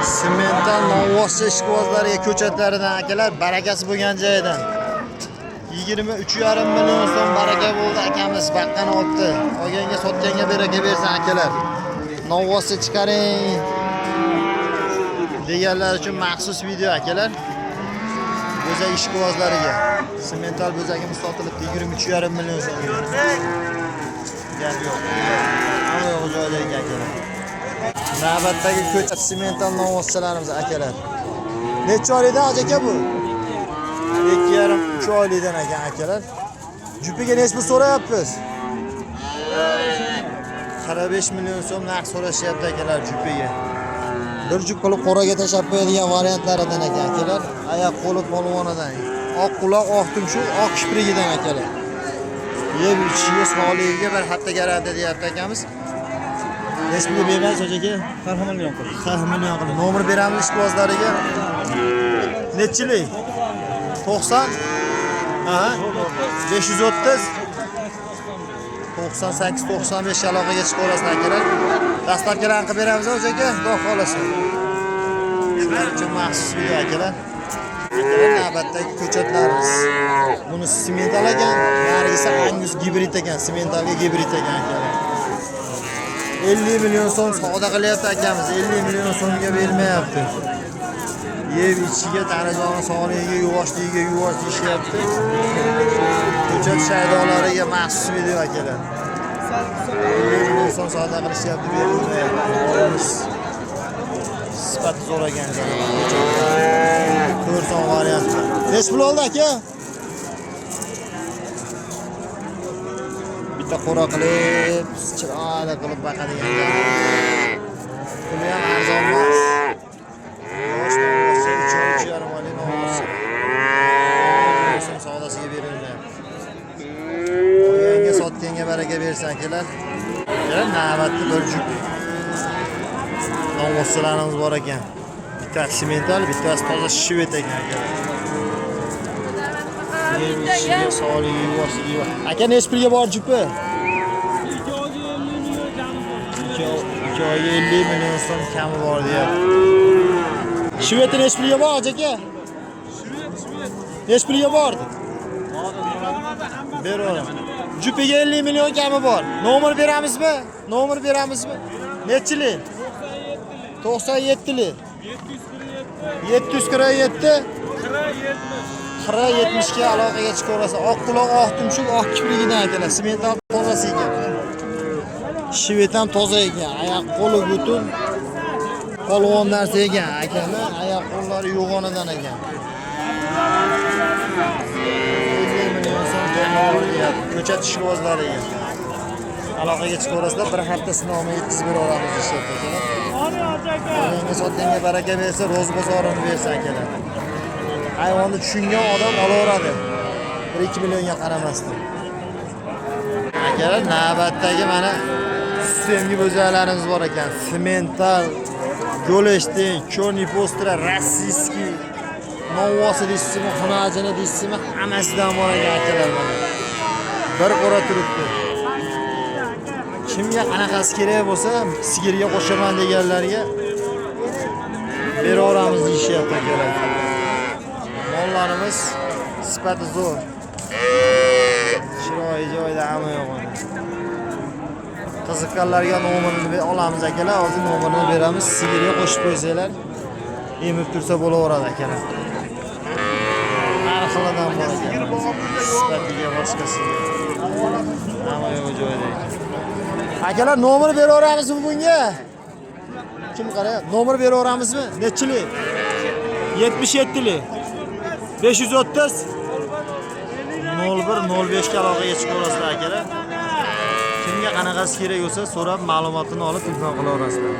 Semental novvoscha ishqibozlariga ko'chatlaridan akalar, barakasi bo'lgan joyidan. 23,5 million so'm baraka bo'ldi akamiz, baqqani olibdi. Olganga sotganga baraka bersin akalar. Novvoscha chiqaring deganlar uchun maxsus video akalar. Bo'zak ishqibozlariga. Semental bo'zagimiz sotilibdi 23,5 million so'mga. Gap yo'q. Hamma yo'q joyda ekan akalar. Navbatdagi ko'chat semental novvoschalarimiz akalar. Necha oylikdan aka aka bu? 2,5-3 oylikdan ekan akalar. Jupiga necha pul so'rayapmiz? 45 million so'm narx so'rashyapti akalar jupiga. Bir jup qilib qo'raga tashlab qo'yadigan variantlaridan ekan akalar. Oyoq qo'li polvonidan. Oq quloq, oq tumshuq, oq kiprigidan akalar. Yeb ichishiga, sog'ligiga bir hafta garantiya deyapti akamiz. Necha pulga bermaysiz aka? 40 million qilib. 40 million qilib. Nomer beramiz ishqibozlariga. Nechilik? 90. Aha. 530 98 95 aloqaga chiqib olasizlar akalar. Dastlabkilarni qilib beramiz aka, xudo xohlasa. Shular uchun maxsus video akalar. Akalar, navbatdagi ko'chatlarimiz. Buni semental ekan, narigisi Angus gibrid ekan, sementalga gibrid ekan akalar. 50 million so'm savdo qilyapti akamiz, 50 million so'mga bermayapti. Yeb ichishiga, tanajoni sog'ligiga, yuvoshligiga yuvosh deyishyapti. Ko'chat shaydolariga maxsus video akalar. 50 million so'm savdo qilishyapti, berilmayapti. Molimiz sifati zo'r ekan janob. 4 son variant. Necha pul oldi aka? Bitta qo'ra qilib, chiroyli qilib baqadigan. Puli ham arzon emas. Yosh novvoscha, 3 oy, 3,5 oylik novvoscha. So'm savdosiga berilmayapti. Olganga, sotganga baraka bersin akalar. Akalar, navbatda bir jup novvoschalarimiz bor ekan. Bittasi semental, bittasi toza shved ekan akalar. Yeb ichishiga, sog'ligi, yuvoshligi. Aka, necha pulga bor jupi? 2 oyga 50 million so'm kami bor deyapti. Shvedi necha pulga bor aka? Necha pulga bordi? Beraveramiz. Jupiga 50 million kami bor. Nomer beramizmi? Nomer beramizmi? Nechilik? 97lik. 747 40 70 ga aloqaga chiqaverasiz. Oq quloq, oq tumshuq, oq kiprigidan akalar. Semental tozasi ekan. Shved ham toza ekan. Oyoq qo'li butun. Polvon narsa ekan akalar. Oyoq qo'llari yo'g'onidan ekan. 50 million so'm bor deyapti. Ko'chat ishqibozlariga. Aloqaga chiqaverasizlar, bir hafta sinovni yetkazib beraveramiz deyishyapti akalar. Olganga sotganga baraka bersa, ro'z bozorini bersa akalar. Hayvonni tushungan odam olaveradi. 1-2 millionga qaramasdan. Akalar, navbatdagi mana sutemgi bo'zaklarimiz bor ekan. Semental, Goleshteyn, Черный Postra, Rossiyskiy, Novvosi deysizmi, xunajini deysizmi, hammasidan bor ekan akalar mana. Bir qora turibdi. Kimga qanaqasi kerak bo'lsa, sigirga qo'shaman deganlarga beraveramiz deyishyapti akalar. Mollarimiz sifati zo'r. Chiroyli joyda hamma yo'q. Qiziqqanlarga nomerini olamiz akalar, hozir nomerini beramiz. Sigirga qo'shib qo'ysanglar, emib tursa bo'laveradi akalar. Har xilidan bor ekan. Sifatiga boshqasiga. Hamma yo'q joyda ekan. Akalar, nomer beraveramizmi bunga? Kim qarayapti? Nomer beraveramizmi? Nechilik? 77lik. 530 01 05 ga aloqaga chiqaverasizlar akalar. Kimga qanaqasi kerak bo'lsa, so'rab ma'lumotini olib telefon qilaverasizlar.